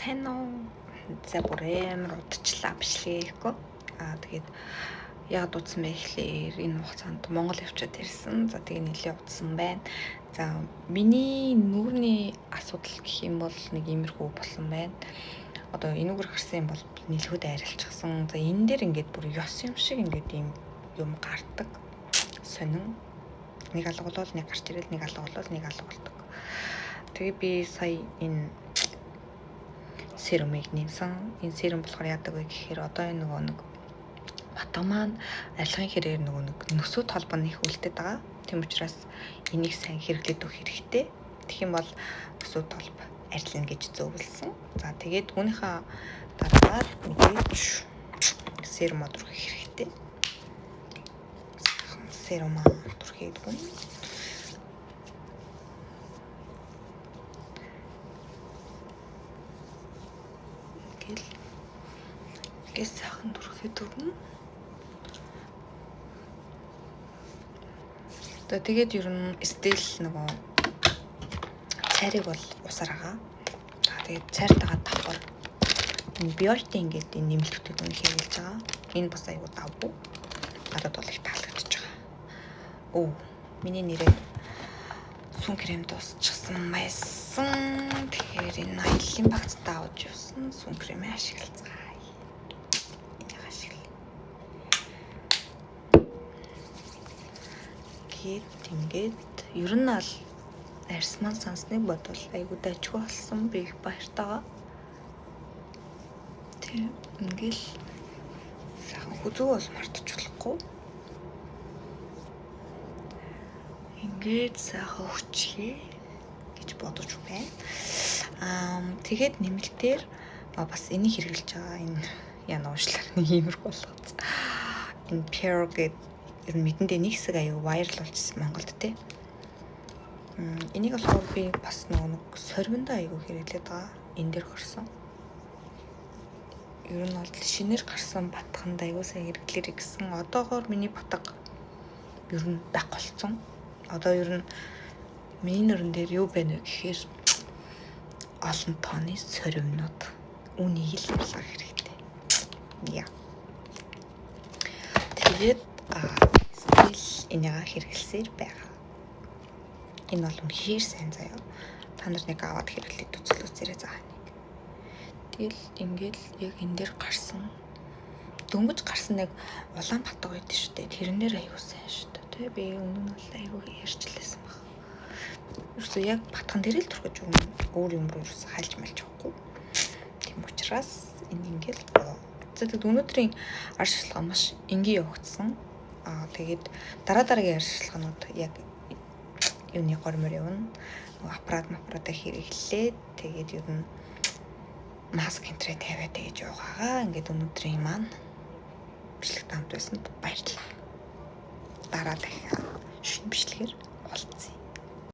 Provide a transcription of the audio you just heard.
Сайн уу? За бүр амар удчлаа бичлэгээ хийхгүй. Тэгээд яагаад удсан бэ гэхлээр энэ хугацаанд Монгол явчаад ирсэн. За тэгээ нэлээ удсан байна. За миний нүүрний асуудал гэх юм бол нэг иймэрхүү болсон байна. Одоо энүүгээр гарсан юм бол нэлхүүд айралчихсан. За энэ дээр ингээд бүр ёс юм шиг ингээд ийм юм гардаг. Сонин. Нэг алга болвол нэг гарч ирэл, нэг алга болвол нэг алга болдог. Тэгээ би сая энэ серумыг нэмсэн. Энэ серум болохоор яадаг вэ гэхээр одоо энэ нөгөө нэг батга маань арилгын хэрээр нөгөө нэг нөсөө толбон их үлдээд байгаа. Тийм учраас энийг сайн хэрэглээд өгөх хэрэгтэй. Тэгэх юм бол нөсөө толб арилна гэж зөвлөсөн. За тэгээд үүнийхээ дараагаар мэдээж серум түрхэх хэрэгтэй. Серум түрхээд өгнө. Ингээл сайхан түрхээд өгнө. За тэгээд ер нь стил нөгөө цайрыг бол усаар байгаа. За тэгээд цайртайгаа давхар энэ биоти ингээд энэ нэмэлт бүтээгдэхүүн хэрэглэж байгаа. Энэ бас айгуу давгүй. Надад бол их таалагдчихж байгаа. Өө миний нэрээ сүүн крем дуусчихсан байсан. Тэгэхээр энэ аяллаа багцтай авч явсан сүүн кремээ ашиглацгаая. Энийг ашиглая. Гээд ингээд ер нь аль арьс маань сансныг бодвол айгуу дайчгүй болсон. Би их баяртайгаа. Тийм ингээл сайхан хүзүү бол мартаж болохгүй. Ингээд сайхан хүчлээ гэж бодож байна. Тэгээд нэмэлтээр бас энийг хэрэглэж байгаа. Энэ яна уушлаар нэг иймэрхүү болгоц. Энэ Pure гэдэг ер нь мэдэндээ нэг хэсэг аюу viral болчихсон Монголд те. Энийг болохоор би бас нөгөө нэг сорвиндоо аюу хэрэглээд байгаа. Энэ дээр гарсан. Ер нь бол шинээр гарсан батханд аюу сайн хэрэглээрэй гэсэн. Одоогоор миний батга ер нь баг болцсон. Одоо ер нь миний нөрөн дээр юу байна вэ гэхээр олон тооны сорвинууд. Үүнийг л булах хэрэгтэй. Яа. Тэгээд стил энийг хэрэглэсээр байгаа. Энэ бол үнэхээр сайн заяа. Та нар нэг аваад хэрэглээд үзэл үзээрэй заа нэг. Тэгэл ингээл яг энэ дээр гарсан дөнгөж гарсан нэг улаан батга байдаг шүү дээ. Тэрнээр аюу сайн шүү дээ. Тэ би өмнө нь бол аюу ярьчлээсэн баг. Ерөөсөө яг батган дээр л түрхэж өгнө. Өөр юм руу ерөөсөө хальж малж явахгүй. Тийм учраас энэ ингээл за тэгэд өнөөдрийн ар шилжлага маш энгийн явагдсан. Тэгээд дараа дараагийн ар шилжлаганууд яг юуны гормоор явна. Аппарат аппаратаа хэрэглээд тэгээд ер нь маск энтрээ тавиад тэгэж яваагаа. Ингээд өнөөдрийн маань бичлэгт хамт байсанд баярлалаа. Дараа дахиад шинэ бичлэгээр уулзъя.